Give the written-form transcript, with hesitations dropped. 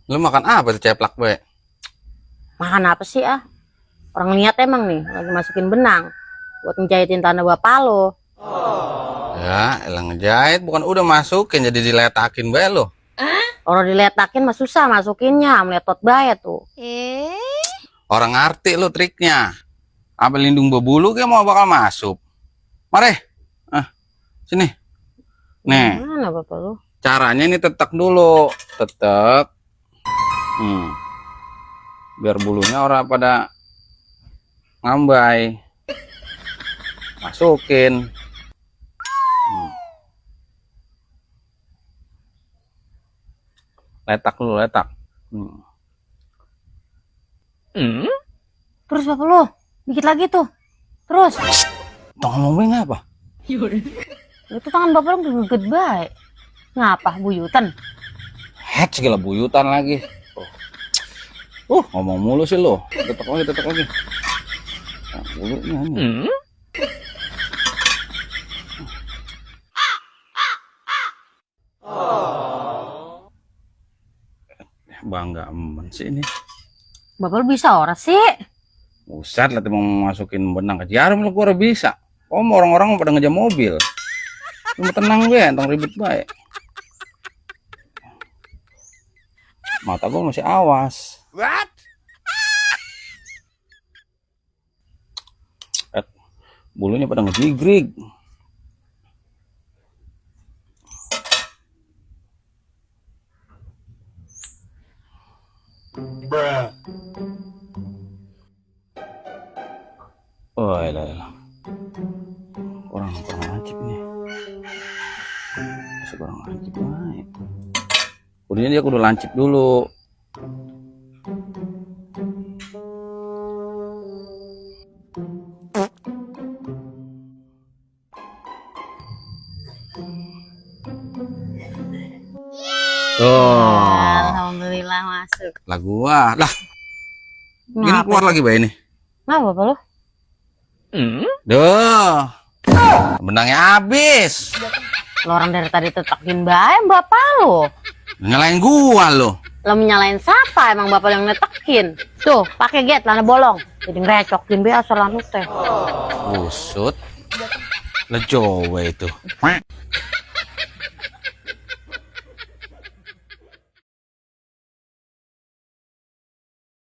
Lu makan apa tuh ceplak, Boy? Makan apa sih ah? Orang niat emang nih lagi masukin benang buat ngejahitin tanah bapak lo. Ya, elang ngejahit bukan udah masukin jadi diletakin bae lo. Orang diletakin mah susah masukinnya, meletot bae tuh. Orang ngerti lu triknya. Apa lindung bebulu kayak mau bakal masuk. Mari. Sini. Nih, Mana bapak lo? caranya ini tetek dulu. Tetek. Biar bulunya orang pada ngambai. Masukin. Letak dulu, letak. Terus bapak lo, dikit lagi tuh. Terus. Tuh ngomongin apa? Itu tangan bapak lo geget bae. Ngapa buyutan? Head segala buyutan lagi. Ngomong mulu sih lo. Tetek lagi, tetek lagi. Nah, bulunya nih. Bangga aman sih ini. Bapak lo bisa ora sih? Usat lah mau masukin benang ke jarum lo gua bisa. Orang-orang pada ngejam mobil. Lu tenang gue, entong ribet baik. Mata gua masih awas. What? Bulunya pada ngejigrig. Oh, elah. Kurang lancip nih. Masih kurang lancip baik. Kudanya dia kudu lancip dulu. Alhamdulillah masuk. Lah gua. Lah. Gini keluar lagi bayi nih. Nah bapak lo? Duh. Benangnya habis. Lo orang dari tadi tetakin bae bapak lo. Nyalain gua lo. Lo menyalain siapa? Emang bapak yang ngetekin. Tuh, pakai get lana bolong. Jadi ngerecokin be asal lanu teh. Usut. Lejowe itu.